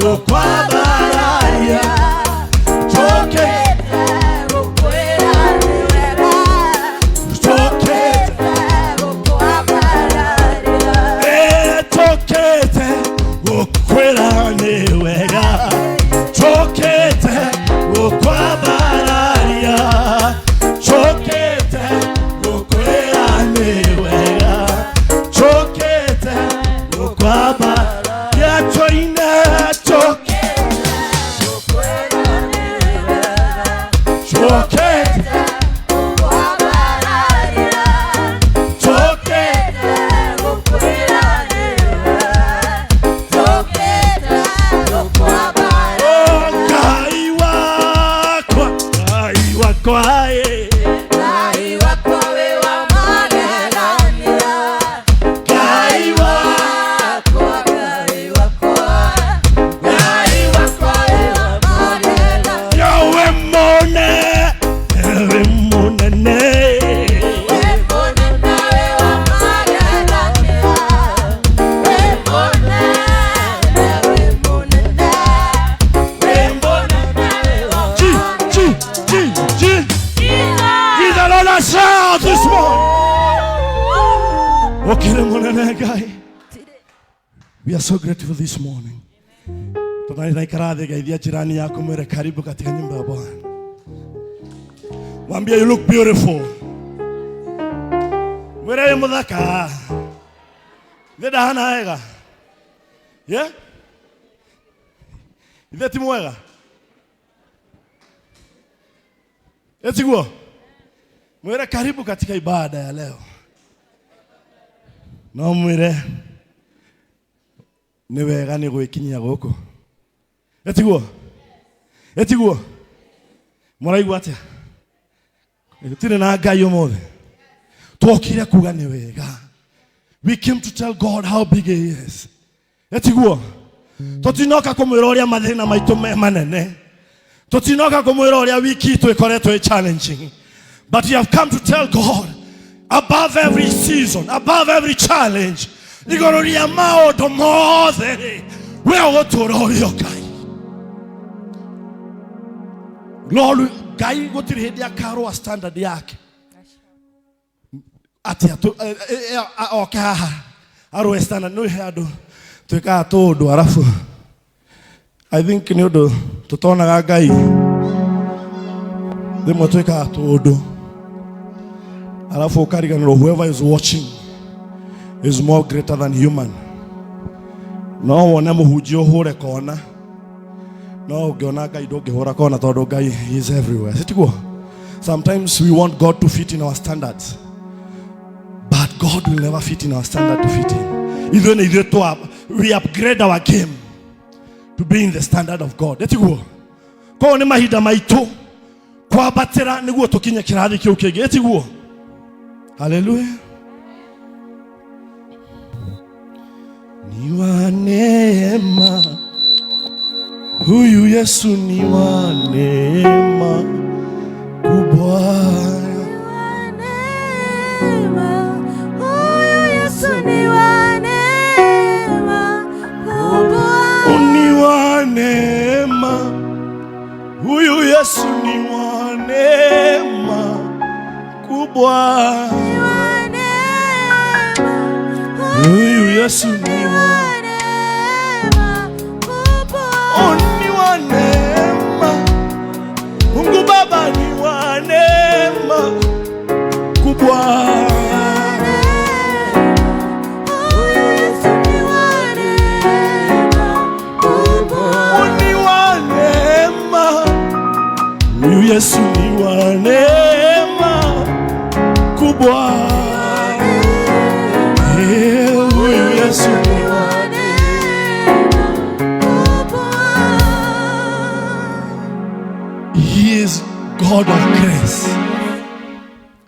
Gũkwambararia. Njũkĩte. Njũkĩte. Njũkĩte gũkwĩra nĩ wega. Njũkĩte gũkwambararia. Njũkĩte gũkwĩra nĩ wega. Njũkĩte gũkwambararia. Tũine njũkĩte. Njũkĩte. Njũkĩte. Oh, Ngai wakwa, Ngai wakwa, eh. Ngai wakwa. Yawe mone, ewe monene. G, G, G, G. Give the Lord a shout this morning. Okire monene Ngai. We are so grateful this morning. Tunaikara thĩ geithia jirani yako mwĩre karibu katika nyumba ya Bwana. Mwambie you look beautiful. Mwĩre wĩ mũthaka. Ithe ndahana wega. Yeah? Ithe ti mwega. Etiguo. Mwĩre karibu katika ibada ya leo. No mwĩre nĩ wega nĩ gwĩkinyia gũkũ. Etiguo. Etiguo. Mũraigua atĩa? Gũtirĩ na Ngai ũmũthĩ. Twokire kuga nĩ wega. We came to tell God how big he is. Etiguo. Tũtinoka kũmwĩra ũrĩa mathĩna maitũ me manene. Tũtinoka kũmwĩra ũrĩa wiki itũ ĩkoretwo ĩ challenging. But you have come to tell God above every season, above every challenge, igũrũ rĩa maũndũ mothe rĩ, we ũgũtũũra ũrĩ o Ngai. Lord, Ngai gũtirĩ hĩndĩ akarũa standard yake atĩ oke haha arũe standard. Nĩ he andũ twĩkaga tũũndũ arabu I think nĩ ũndũ tũtonaga Ngai rĩmwe twĩkaga tũũndũ arabu ũkariganĩrwo whoever is watching is more greater than human. No wone mũhunjia ũhũre kona no ũngĩona Ngai ndũngĩhũra kona tondũ Ngai is everywhere. Sitiguo? Sometimes we want God to fit in our standards, but God will never fit in our standard to fit in. Ithuĩ nĩ ithuĩ twa we upgrade our game to be in the standard of God. Etiguo? Koguo nĩ mahinda maitũ kwambatĩra nĩguo tũkinye kĩrathi kĩu kĩngĩ. Etiguo? Haleluya. Ni wa neema, huyu Yesu ni wa neema kubwa. Ni wa neema, huyu Yesu ni wa neema kubwa. Huyu Yesu ni wa Oh, ni wa neema. Mungu Baba ni wa neema kubwa. Oh, ni wa neema. Huyu Yesu ni wa neema kubwa. Eh, huyu Yesu ni wa He is God of grace.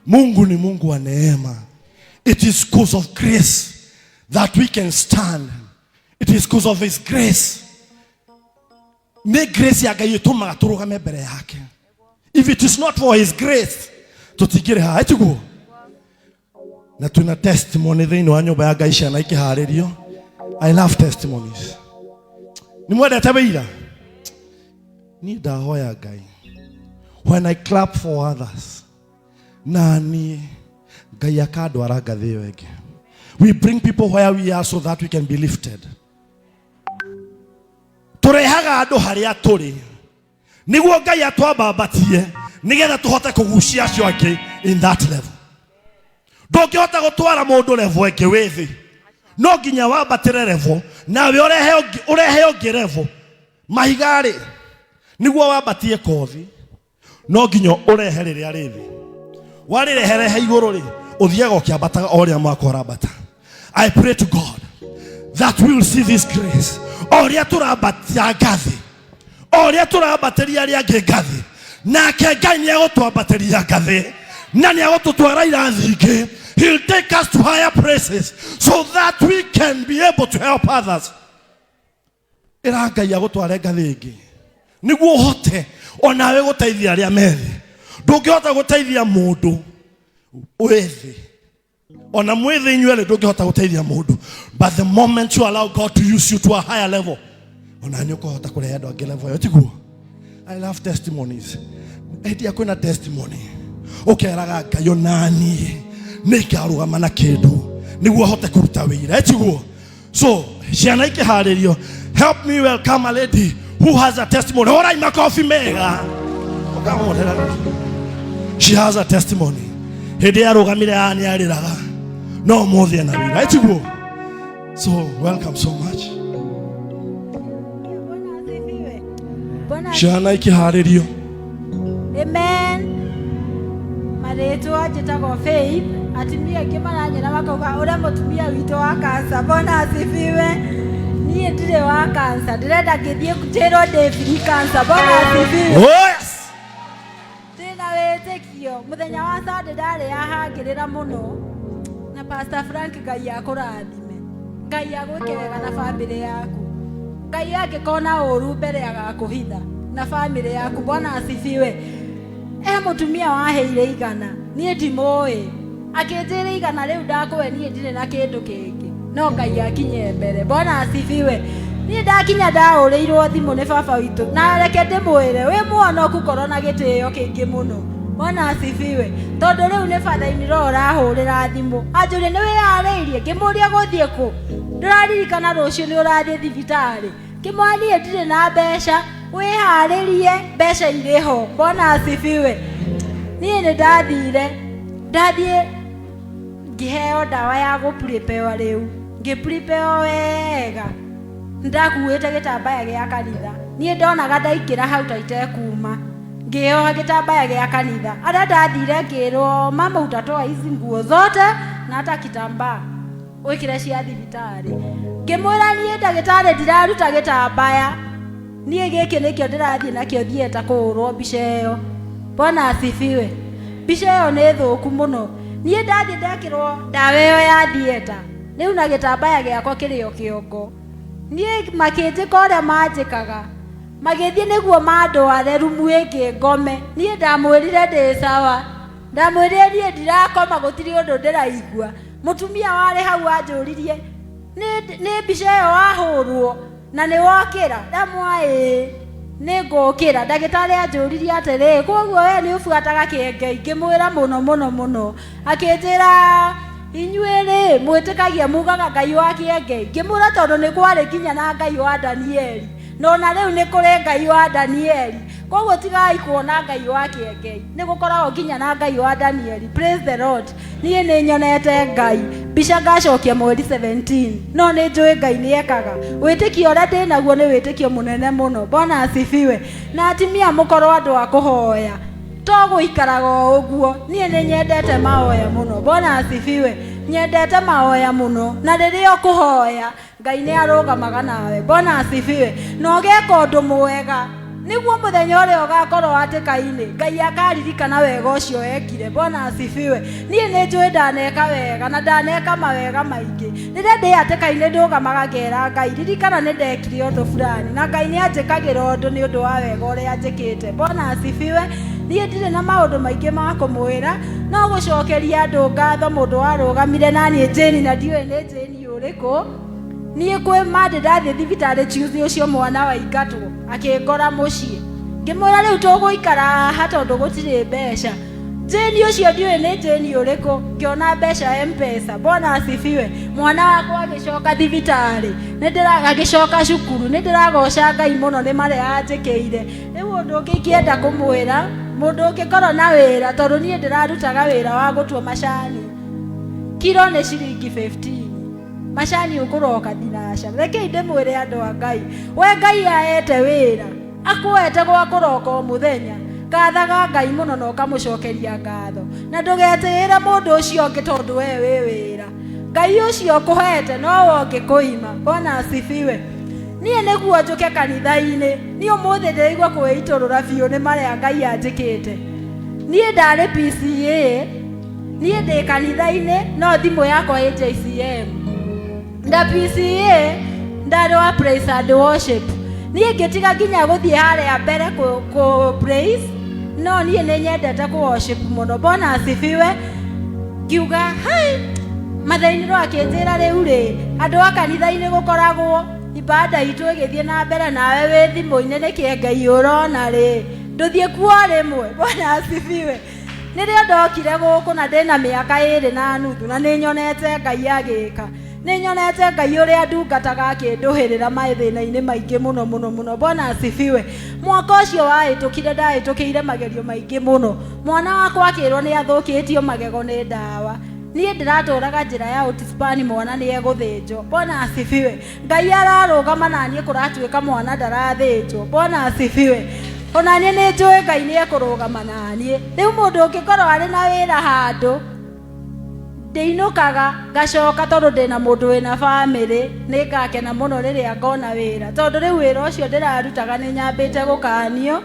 Mungu ni Mungu wa neema. It is because of grace that we can stand. It is because of his grace. Nĩ grace ya Ngai ĩtũmaga tũrũgame mbere yake. If it is not for his grace, tũtingĩrĩ haha. Ĩtiguo? Na twĩna testimony thĩinĩ wa nyũmba ya Ngai ciana ikĩharĩrio. I love testimonies. Nĩ mwendete wĩira? Niĩ ndahoya Ngai, when I clap for others, na niĩ Ngai akandwara ngathĩ ĩyo ĩngĩ. We bring people where we are so that we can be lifted. Tũrehaga andũ harĩa tũrĩ nĩguo Ngai atwambambatie nĩgetha tũhote kũgucia acio angĩ in that level. Ndũngĩhota gũtwara mũndũ level ĩngĩ wĩ thĩ, no nginya wambatĩre level nawe ũrehe ũngĩ level. Mahiga-rĩ, nĩguo wambatie kothi no nginya ũrehe rĩrĩa rĩ thĩ. Warĩreherehe igũrũ rĩ, ũthiaga ũkĩambataga o ũrĩa mwaka ũrambata. I pray to God that we will see this grace. O ũrĩa tũrambatia ngathĩ, o ũrĩa tũrambatĩria arĩa angĩ ngathĩ, nake Ngai nĩ egũtwambatĩria ngathĩ na nĩ egũtũtwara irathi ingĩ. He'll take us to higher places so that we can be able to help others. Ĩra Ngai agũtware ngathĩ ĩngĩ nĩguo ũhote onawe gũteithia arĩa me thĩ. Ndũngĩhota gũteithia mũndũ wĩ thĩ, ona mwĩ thĩ inyuerĩ ndũngĩhota gũteithia mũndũ, but the moment you allow God to use you to a higher level, ona nĩ ũkũhota kũrehe andũ angĩ level ĩyo. Tiguo? I love testimonies. Hĩndĩ ĩrĩa kwĩna testimony, ũkeraga Ngai onaniĩ nĩ ngarũgama na kĩndũ nĩguo hote kũruta wĩra. Ĩtiguo? So ciana ikĩharĩrio, help me welcome a lady who has a testimony. Horai makobi mega. Ũkamũhũrĩra. She has a testimony. Hĩndĩ arũgamire haha nĩ arĩraga, no ũmũthĩ ena wĩra. Ĩtiguo? So welcome so much. Bwana asifiwe. Bwana Ciana ikĩharĩrio. Amen. Marĩtwa njĩtagwo Faith. Atumia aingĩ maranyona makauga ũrĩa mũtumia witũ wa kansa. Bwana asifiwe. Niĩ ndirĩ wa kansa, ndĩrenda ngĩthiĩ njĩrwo ndĩ free cancer. Bwana asifiwe. Oh yes. Ndĩna wĩtĩkio. Mũthenya wa Sunday ndarĩ hangĩrĩra mũno na Pastor Frank. Ngai akũrathime, Ngai agwĩke wega na bamĩrĩ yaku. Ngai angĩkona ũru mbere agakũhitha na bamĩrĩ yaku. Bwana asifiwe. E mũtumia waheire 100, niĩ ndimũĩ, akĩnjĩra 100 rĩu ndakũhe, niĩ ndirĩ na kĩndũ kĩngĩ, no Ngai akinye mbere. Bwana asifiwe. Niĩ ndakinya ndahũrĩirwo thimũ nĩ baba witũ, na reke ndĩmwĩre, wĩ mũhonoku korwo na gĩtĩo kĩingĩ mũno. Bwana asifiwe. Tondũ rĩu nĩ father-in-law ũrahũrĩra thimũ, anjũria nĩ wĩharĩirie, ngĩmũria gũthiĩ kũ, ndũraririkana rũciũ nĩ ũrathiĩ thibitarĩ, ngĩmwĩra niĩ ndirĩ na mbeca, wĩharĩrie mbeca irĩ ho. Bwana asifiwe. Niĩ nĩ ndathire, ndathiĩ ngĩheo ndawa ya gũ-prepare, rĩu ngĩ-prepare wega, ndakuĩte gĩtambaya gĩa kanitha. Niĩ ndonaga ndaingĩra hau ta itekuma, ngĩoha gĩtambaya gĩa kanitha. Arĩa ndathire ngĩrwo, mama, utatoa hizi nguo zote na hata kitambaa wĩkĩre cia thibitarĩ. Ngĩmwĩra niĩ ndagĩtarĩ ndiraruta gĩtambaya, niĩ gĩkĩ nĩkĩo ndĩrathiĩ nakĩo theatre kũhũrwo mbica ĩyo. Bwana asifiwe. Mbica ĩyo nĩ thũku mũno. Niĩ ndathiĩ ndekĩrwo ndawa ĩyo ya theatre rĩu na gĩtambaya gĩakwa kĩrĩ o kĩongo. Niĩ makĩnjĩka ũrĩa manjĩkaga, magĩthiĩ nĩguo mandware rumu ĩngĩ ngome. Niĩ ndamwĩrire ndĩ sawa, ndamwĩrire niĩ ndirakoma, gũtirĩ ũndũ ndĩraigua. Mũtumia warĩ hau anjũririe, nĩ mbica ĩyo wahũrwo na nĩ wokĩra? Ndamwa ĩĩ nĩ ngũkĩra. Ndagĩtarĩ anjũririe atĩrĩ, koguo we nĩ ũbuataga kĩengei? Ngĩmwĩra mũno mũno mũno. Akĩnjĩra, inyuĩ rĩ mwĩtĩkagia mugaga Ngai wa kĩengei? Ngĩmwĩra tondũ nĩ kwarĩ nginya na Ngai wa Danieli, na ona rĩu nĩ kũrĩ Ngai wa Danieli, koguo tigai kuona Ngai wa kĩengei, nĩ gũkoragwo nginya na Ngai wa Danieli. Praise the Lord. Niĩ nĩ nyonete Ngai. Mbica ngacokia mweri 17, no nĩ njũĩ Ngai nĩ ekaga. Wĩtĩkio ũrĩa ndĩ naguo nĩ wĩtĩkio mũnene mũno. Bwana asifiwe. Na atumia mũkorwo andũ a kũhoya, to gũikaraga o ũguo. Niĩ nĩ nyendete mahoya mũno. Bwana asifiwe. Nyendete mahoya mũno, na rĩrĩa ũkũhoya Ngai nĩ arũgamaga nawe. Bwana asifiwe. Na ũgeka ũndũ mwega nĩguo mũthenya ũrĩa ũgakorwo hatĩka-inĩ Ngai akaririkana wega ũcio ekire. Bwana asifiwe. Niĩ nĩ njũĩ ndaneka wega na ndaneka mawega maingĩ. Rĩrĩa ndĩ hatĩka-inĩ ndũgamaga ngera Ngai, ririkana nĩ ndekire ũndũ fulani, na Ngai nĩ anjĩkagĩra ũndũ nĩ ũndũ wa wega ũrĩa anjĩkĩte. Bwana asifiwe. Niĩ ndirĩ na maũndũ maingĩ ma kũmwĩra, no gũcokeria andũ ngatho mũndũ warũgamire na niĩ Jane, na ndiũĩ nĩ Jane ũrĩkũ. Niĩ kwĩ Monday ndathiĩ thibitarĩ, Tuesday ũcio mwana waingatwo akĩngora mũciĩ, ngĩmwĩra rĩu tũgũikara haha tondũ gũtirĩ mbeca. Jane ũcio ndiũĩ nĩ Jane ũrĩkũ, ngĩona mbeca M-Pesa. Bwana asifiwe. Mwana wakwa agĩcoka thibitarĩ, agĩcoka cukuru. Nĩ ndĩragoca Ngai mũno nĩ marĩa anjĩkĩire. Rĩu ũndũ ũngĩ ingĩenda kũmwĩra, mũndũ ũngĩkorwo na wĩra, tondũ niĩ ndĩrarutaga wĩra wa gũtua macani, kiro nĩ ciringi 15, macani ũkũroka thinaca. Rekei ndĩmwĩre andũ a Ngai, we Ngai aete wĩra akuete gwa kũroka o mũthenya, ngathaga Ngai mũno na ũkamũcokeria ngatho, na ndũgetĩĩre mũndũ ũcio ũngĩ tondũ we wĩ wĩra. Ngai ũcio ũkũhete nowe ũngĩkũima. Bwana asifiwe. Niĩ nĩguo njũke kanitha-inĩ, niĩ ũmũthĩ ndĩraigua kwĩitũrũra biũ nĩ marĩa Ngai anjĩkĩte. Niĩ ndarĩ PCA, niĩ ndĩ kanitha-inĩ no thimũ yakwa ĩ JCM nda PCA ndarĩ wa praise and worship. Niĩ ngĩtiga nginya gũthiĩ harĩa mbere kũ praise, no niĩ nĩ nyendete kũ worship mũno. Bwana asifiwe. Ngiuga hai mathainĩ akĩnjĩra rĩu rĩ, andũ a kanitha-inĩ gũkoragwo ibada itũ ĩgĩthiĩ na mbere, nawe wĩ thimũ-inĩ nĩkĩ Ngai ũrona rĩ, ndũthiĩ kuo rĩmwe. Bwana asifiwe. Nĩrĩo ndokire gũkũ na ndĩna mĩaka 2.5, na nĩ nyonete Ngai agĩka, nĩ nyonete Ngai ũrĩa ndungataga akĩndũhĩrĩra mathĩna-inĩ maingĩ mũno mũno mũno. Bwana asifiwe. Mwaka ũcio wahĩtũkire ndahĩtũkĩire magerio maingĩ mũno. Mwana wakwa akĩrwo nĩ athũkĩtio magego nĩ ndawa. Niĩ ndĩratũraga njĩra ya Outspan, mwana nĩ egũthĩnjwo. Bwana asifiwe. Ngai ararũgama na niĩ, kũratuĩka mwana ndarathĩnjwo. Bwana asifiwe. Ona niĩ nĩ njũĩ Ngai nĩ ekũrũgama na niĩ. Rĩu mũndũ ũngĩkorwo arĩ na wĩra handũ, ndĩinũkaga ngacoka tondũ ndĩna mũndũ wĩna bamĩrĩ, nĩ ngakena mũno rĩrĩa ngona wĩra, tondũ rĩu wĩra ũcio ndĩrarutaga nĩ nyambĩte gũkanio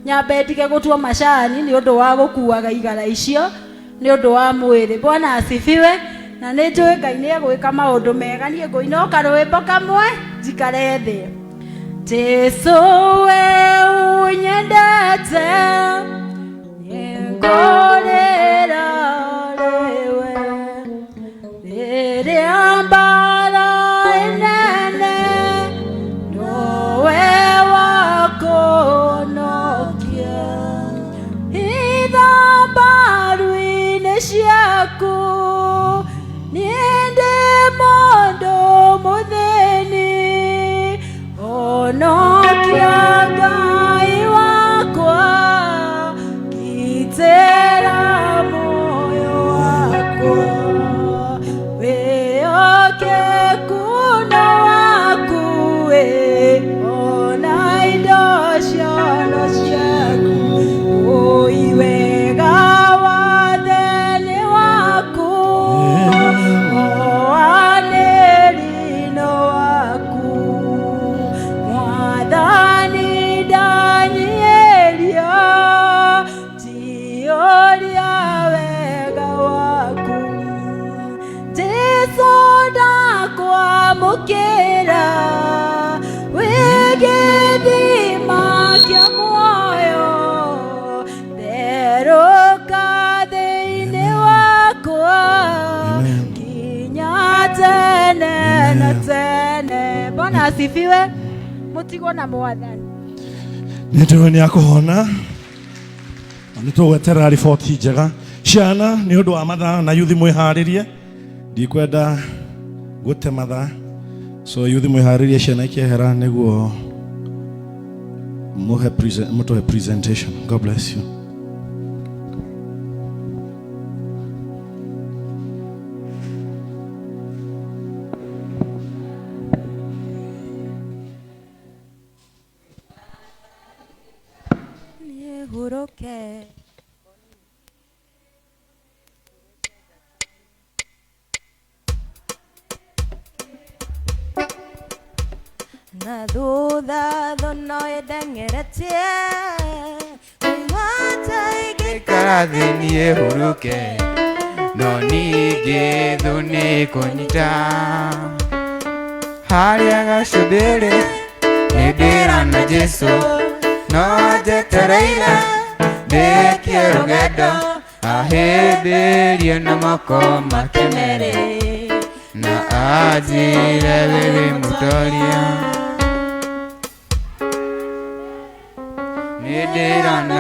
nyambe ndige gũtua macani nĩ ũndũ wa gũkuaga igara icio nĩ ũndũ wa mwĩrĩ. Bwana asifiwe. Na nĩ njũĩ Ngai nĩ egwĩka maũndũ mega. Niĩ ngũina o karwĩmbo kamwe njikare thĩ. Jesu we unyendete, nĩngũrĩra rĩwe rĩrĩa mbara ĩnene, nowe wakũhonokia. Hitha mbaru-inĩ ciaku, niĩ ndĩ mũndũ mũthĩni, honokia Ngai wakwa, gitĩra muoyo wakwa, wĩhokeku no waku ĩ, ona indo ciothe ciaku, ũi wega wothe nĩ waku, oanĩri no waku. Mwathani ndanyihĩria, njiyũria wega waku. Jesu ndakwamũkĩra, wĩ gĩthima kĩa muoyo, therũka thĩinĩ wakwa Amen. nginya tene na tene. Bwana asifiwe. Mũtigwo na Mwathani. Nĩ njũĩ nĩ akũhona na nĩ tũgweterera riboti njega. Ciana, nĩ ũndũ wa mathaa na yuthi mwĩharĩrie, ndikwenda gũte mathaa, so yuthi mwĩharĩrie, ciana ikĩehera nĩguo mũtũhe presentation. God bless you. Hurũke. Na thutha thũ no ĩndengeretie kũigua ta Ikara thĩ niĩ hurũke, no ningĩ thũ nĩ kũnyita harĩa gacũmbĩrĩ. Nĩ ndĩrona Jesũ no njetereire ndĩkie rũgendo, ahĩmbĩrie na moko make merĩ. Na anjĩre wĩ mũtoria. Nĩ ndĩrona.